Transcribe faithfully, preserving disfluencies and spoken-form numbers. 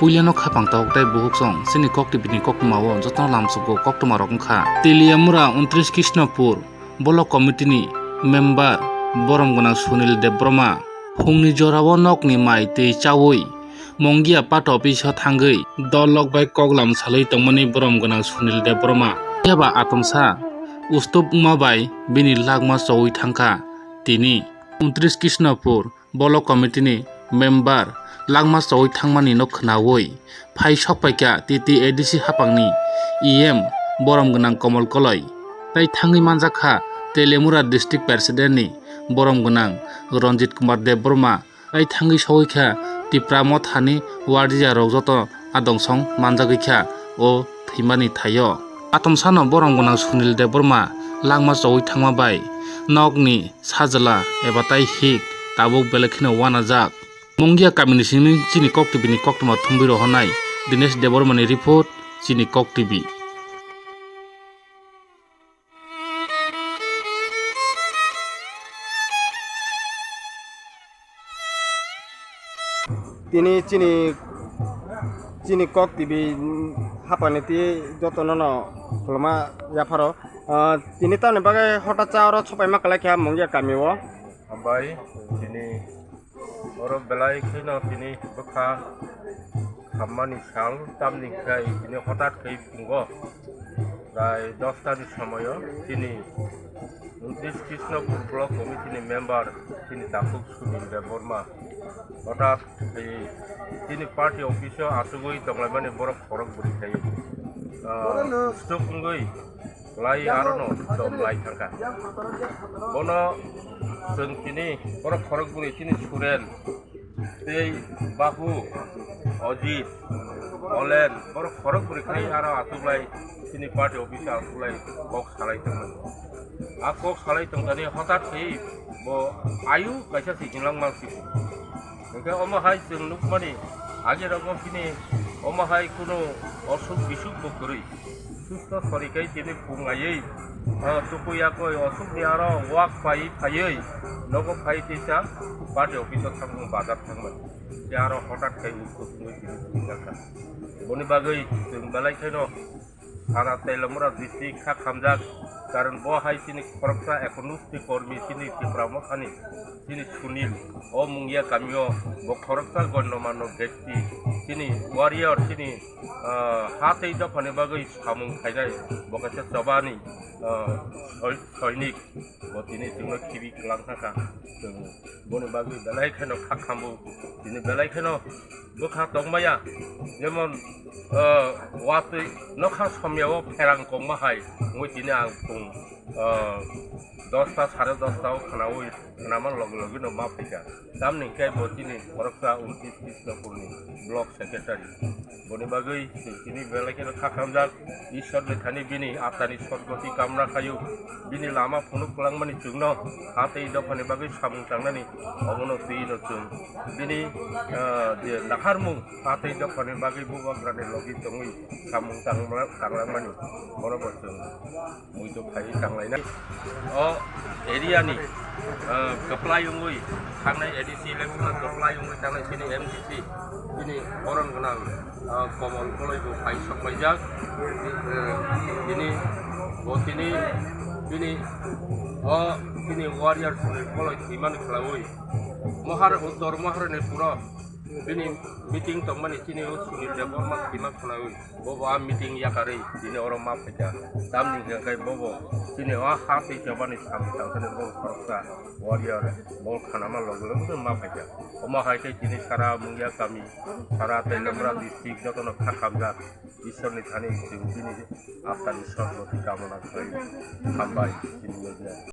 Puilano khapang tabuk tei bukhuk song chini kok tibini koktwma o jotono lamsugo koktwma rok wngkha. Teliamura untris Krishnapur Block Committee ni member borom gwnang Sunil Debbarma phungni jorao nokni mai twi chaui Mongia party office o thangwi dol rok bai koklam salwi tongmani borom gwnang Sunil Debbarma. Phiya ba atomsa ustup wngma bai bini lakma choui thangkha tini. Untris Krishnapur Block Committee ni member lakma choui thangmani no khwnaui phai sokpaikha T T A D C haphangni E M borom gwnang Komol Koloi tei thangwi manjakha Teliamura District President ni borom gwnang Ranjit Kumar Debbarma tei thangwi sogwi kha Tipra Mothani wardiya rok joto adongsong manjagwi kha o thwimani thaio. Atomsano borom gwnang Sunil Debbarma lakma choui thangma bai nokni sajla eba tai hik tabuk belai kheno wanajak. Mongia kamini simi chini kok tibini koktwma thumwi rohornai Dinesh Debbarmani report, chini kok tibi. Tini chini, chini kok tibi hapani twi jotono no khuluma yapharo. Ah, tini tamni bagwi hota cha oro sopaima kwlai kha Mongia kami o. Hambai, tini oro belai kheno tini bwkha khammani sal tamni khai tini hotat khai pungo. Prai dosta ni somoyo tini untris Krishnapur Block Committee ni member tini takhuk Sunil Debbarma hotat khai tini party office o achugwi tonglaimani borok khorok bwrwi khai, ah, stok wngwi lai arono dom lai thangkha. Bono chwng tini borok khorok bwrwi tini Suren tei Bahu, Ojit, Olen, borok khorok bwrwi khai aro achuklai chini party office o achuklai kok salai tongmani. A kok salai tongthani hotat khai bo ayu kaisa se hinlang mang siko. Hwnkhe omo hai chwng nukmani age rogo bini omo hai kunu osuk bisuk bo kwrwi. Susto sori khai tini phung aiwi, ah, tukui yakui osukni aro wak pai phaiwi nogo phai tisa party office o thangmung bazar thangmani. Tei aro hotat khai usto thungwi tini thwngjakha. Boni bagwi chwng belai khaino Sara Teliamura district kha khamjak, karon bo hai chini khoroksa ekonus ti kormi chini Tipra Mothani chini Sunil o Mungia kamio bo khoroksa gonno manno bekti chini warrior chini, ah, ha tei dophani bagwi samung khainai bo kaisa chobani, ah, soi-, soinik bo tini chwngno khibi kwlang thangkha. Chwng boni bagwi belai kheno kha khambu tini belai kheno bwkha tongmaya, jemon, ah, watwi nokha somyao pherang kongma hai wngwi tini ang phung, ah, dosta sare dosta o khwnaui khwnama loge loge no ma phaikha. Tamni hwnkhe bo chini khoroksa untris Krishnapurni block secretary. Boni bagwi chwng tini belai kheno kha khamjak, Ishwarni thani bini atani sotgoti kamna khayu, bini lama phunuk kwlangmani chwngno ha tei dophani bagwi samung tangnani omono twi no chwng bini, ah, je naharmung ha tei dophani bagwi bubagrani logi tongwi samung tangma-, tanglangmani bono bo chwng muitu phaiwi tanglainai. O area ni, ah, kwplai wngwi thangnai A D C election o kwplai wngwi thangnai chini M D C, chini boron gwnang, ah, Komol Koloi bo phai sokpaijak. Eh, bini, bo tini, bini, o, chini warrior Sunil Koloi thwimani khwlaui Mohar-, Uttor Maharani puro bini meeting tongmani chini o Sunil Debbarma thwima khwlaui. Bobo a meeting yakarwi tini oro ma phaikha. Tamni hwnkhe bobo chini o ha tei chobani samung tangthani bo khoroksa warrior bo khanama loge loge ma phaikha. Omo hai khe tini sara Mungia kami, sara Teliamura district jotono kha khamjak. Ishwarni thani chwng bini atani sotgoti kamona khlai. Hambai chini media.